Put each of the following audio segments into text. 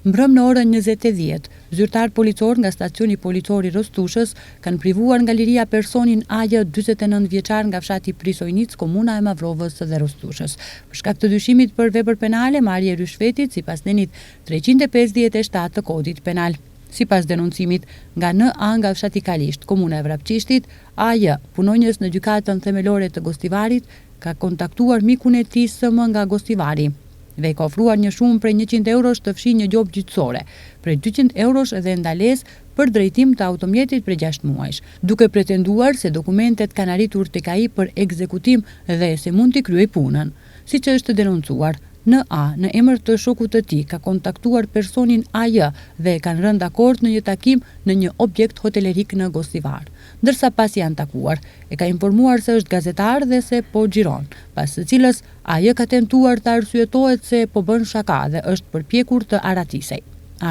Mbrëmë në orën 20:10, zyrtarë policorë nga stacioni policor i Rostushës kanë privuar nga liria personin AJ, 49 vjeçar nga fshati Prisojnicë, komuna e Mavrovës dhe Rostushës, për shkak të dyshimit për vepër penale marrje e ryshfetit sipas nenit 357 të Kodit Penal. Sipas denoncimit, nga NA nga fshati Kalisht, komuna e Vrapçishtit, AJ, punonjës në Gjykatën Themelore të Gostivarit, ka kontaktuar mikun e tij SM nga Gostivari dhe i ka ofruar një shumë prej 100 eurosh të fshijë një gjobë gjyqësore prej 200 eurosh dhe ndalesë për drejtim të automjetit prej 6 muajsh, duke pretenduar se dokumentet kanë arritur tek ai për ekzekutim dhe se mund t'i kryejë punën. Siç është denoncuar, NA në emër të shokut të tij ka kontaktuar personin AJ dhe kanë rënë dakord në një takim në një objekt hotelerik në Gostivar. Ndërsa pasi janë takuar, e ka informuar se është gazetar dhe se po xhiron, pas së cilës AJ ka tentuar të arsyetohet se po bën shaka dhe është përpjekur të arratisej.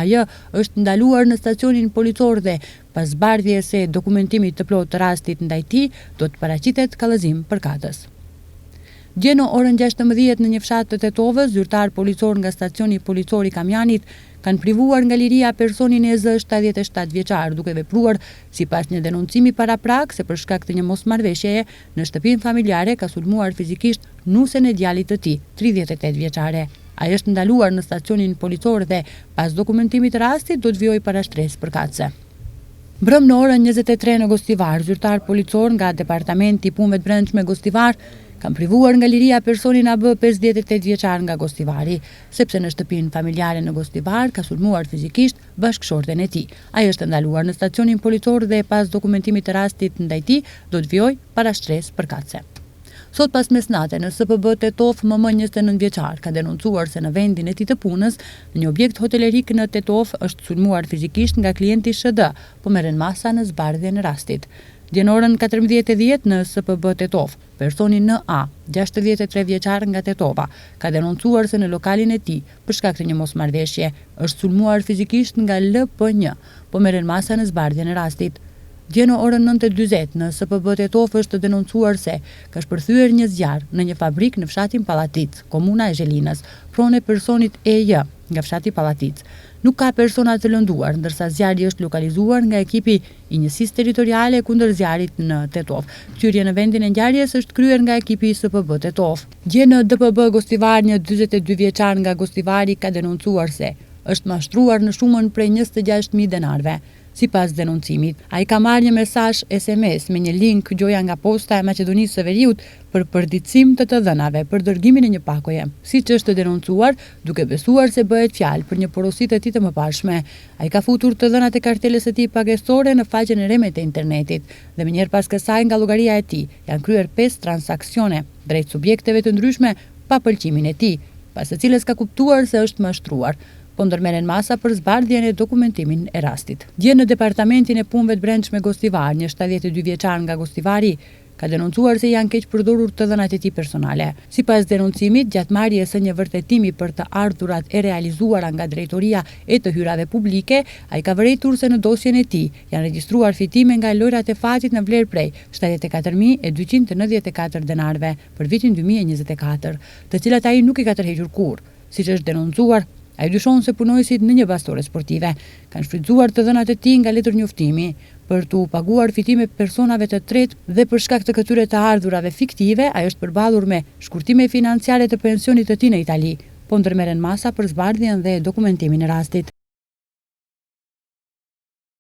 AJ është ndaluar në stacionin policor dhe pas zbardhjes së dokumentimit të plotë të rastit ndaj tij, do të paraqitet kallëzim përkatës. Dje në orën 16 në një fshat të Tetovës, zyrtarë policorë nga stacioni policor i Kamjanit kanë privuar nga liria personin EZ 77 vjeçar, duke vepruar sipas një denoncimi paraprak se për shkak të një mosmarrëveshjeje në shtëpinë familjare ka sulmuar fizikisht nusen e djalit të tij, 38 vjeçare. Ai është ndaluar në stacionin policor dhe pas dokumentimit të rastit do të vijojë parashtresë përkatëse. Mbrëmë në orën 23 në Gostivar, zyrtarë policorë nga Departamenti i Punëve të Brendshme Gostivar kanë privuar nga liria personin AB 58 vjeçar nga Gostivari, sepse në shtëpinë familjare në Gostivar ka sulmuar fizikisht bashkëshorten e tij. Ai është ndaluar në stacionin policor dhe pas dokumentimit të rastit ndaj tij do të vijojë parashtresë përkatëse. Sot pas mesnate në SPB Tetovë, MM 29 vjeçar ka denoncuar se në vendin e tij të punës, në një objekt hotelerik në Tetovë është sulmuar fizikisht nga klienti SHD, po merren masa në zbardhjen e rastit. Dje në orën 14:10 në SPB Tetovë, personi NA, 63 vjeçar nga Tetova, ka denoncuar se në lokalin e tij, për shkak të një mosmarrëveshje, është sulmuar fizikisht nga LP1, po merren masa në zbardhjen e rastit. Dje në orën 9:40 në SPB Tetovë është denoncuar se ka shpërthyer një zjarr në një fabrikë në fshatin Pallatic, komuna e Zhelinës, pronë e personit EJ nga fshati Pallatic. Nuk ka persona të lënduar, ndërsa zjarri është lokalizuar nga ekipi i njësisë territoriale kundër zjarrit në Tetovë. Këqyrja në vendin e ngjarjes është kryer nga ekipi i SPB Tetovë. Dje në DPB Gostivar një 42 vjeçar nga Gostivari ka denoncuar se është mashtruar në shumën prej 26.000 denarëve. Sipas denoncimit, ai ka marrë një mesazh SMS me një link gjoja nga posta e Maqedonisë së Veriut për përditësim të të dhënave për dërgimin e një pakoje. Siç është denoncuar, duke besuar se bëhet fjalë për një porosi të tij të mëparshme, ai ka futur të dhënat e kartelës së tij pagesore në faqen e rreme të internetit dhe menjëherë pas kësaj nga llogaria e tij janë kryer 5 transaksione drejt subjekteve të ndryshme pa pëlqimin e tij, pas së cilës ka kuptuar se është mashtruar. Po ndërmerren masa për zbardhjen e dokumentimin e rastit. Dje në Departamentin e Punëve të Brendshme Gostivar, një 72 vjeçar nga Gostivari ka denoncuar se janë keq përdorur të dhënat e tij personale. Sipas denoncimit, gjatë marrjes së një vërtetimi për të ardhurat e realizuara nga drejtoria e të hyrave publike, ai ka vërejtur se në dosjen e tij janë regjistruar fitime nga lojrat e fatit në vlerë prej 74.294 denarëve për vitin 2024, të cilat ai nuk i ka tërhequr kurrë. Siç është denoncuar, ai dyshon se punonjësit në një bastore sportive kanë shfrytëzuar të dhënat e tij nga letërnjoftimi për t'u paguar fitime personave të tretë dhe për shkak të këtyre të ardhurave fiktive, ai është përballur me shkurtime financiare të pensionit të tij në Itali. Po ndërmerren masa për zbardhjen dhe dokumentimin e rastit.